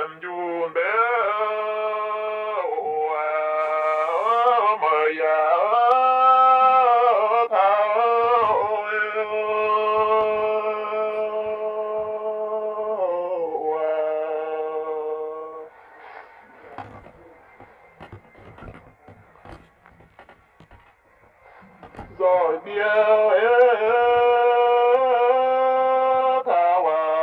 Yiem njunh mbuo, meih yaac taux. Nzoih mbiauh taux waac,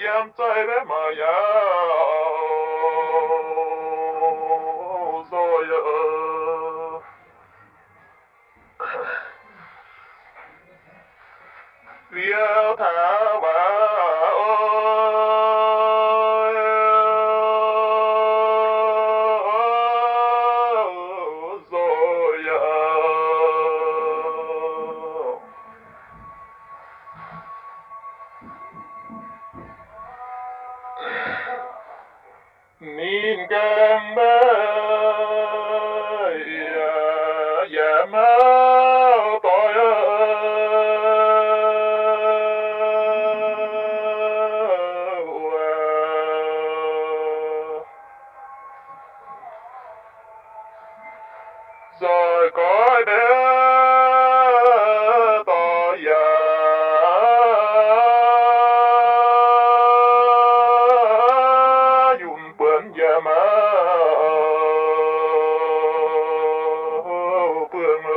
yiem zeih maiv maaih yaac nzoih. Liuz taux waac oix nzoih yaac. Ninh gaengh maiv yaac, yaac maiv doix. Zoih goiv mbiauh doix yaac yungz buonc yaac maiv buangh.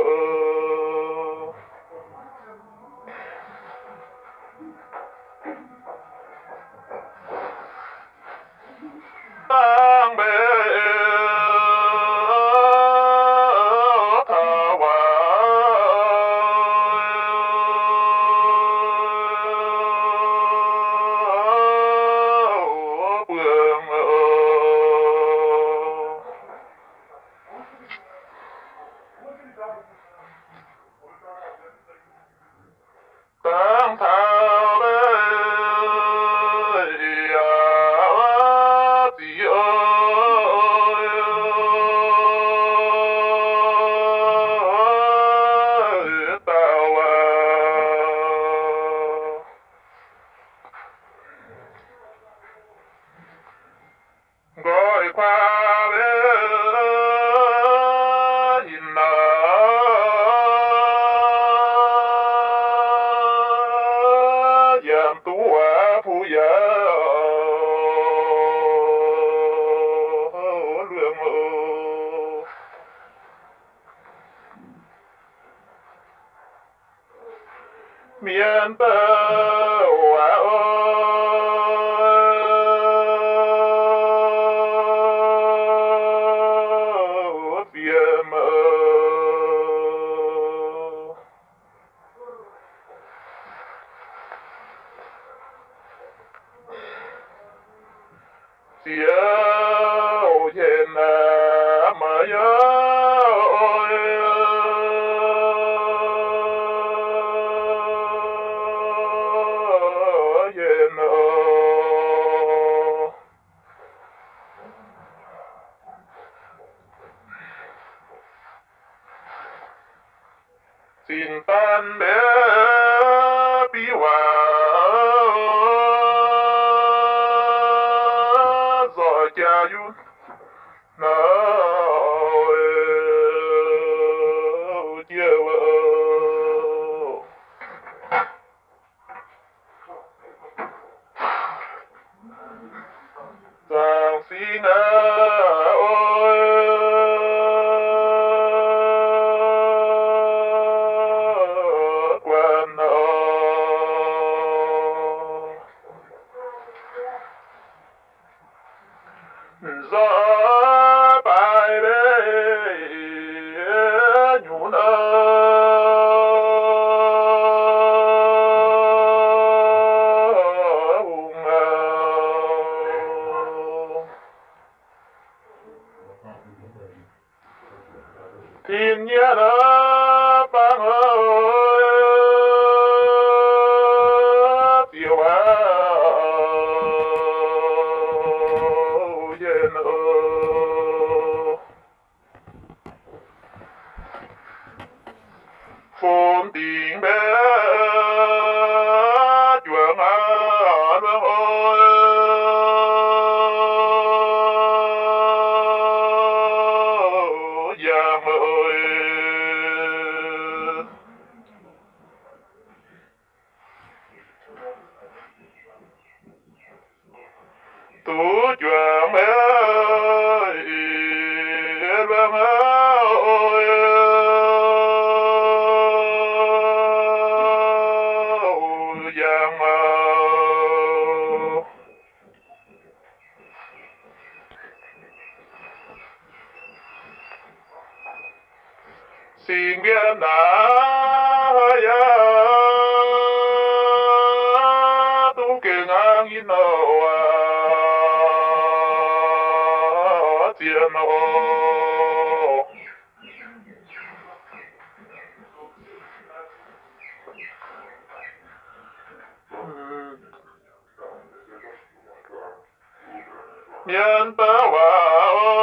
Dangh mbuo taux waac buangh. Dangh taux mbuo yaac ziqc oix dauh waac. Nqoi kuaaiv mbuo hinc naaic, yaac duqv waac puix yaac luangh oc. Mienh daaih waac oix fiem oc. Ziouv hien aac, meih yaac oix hien oc. Zinh daan mbuo biv waac nzoih jaax yunv naaic jiex wuov. Zaangc Singx aac, oix guanh oc. Nzoih baaix mbuo nyunc hungh aac. zuqc juangc, luangh yangh. Singx Mbienv naaiv yaac duqv gengh hnangv nyei nor, ziex nor. Mienh daaih waac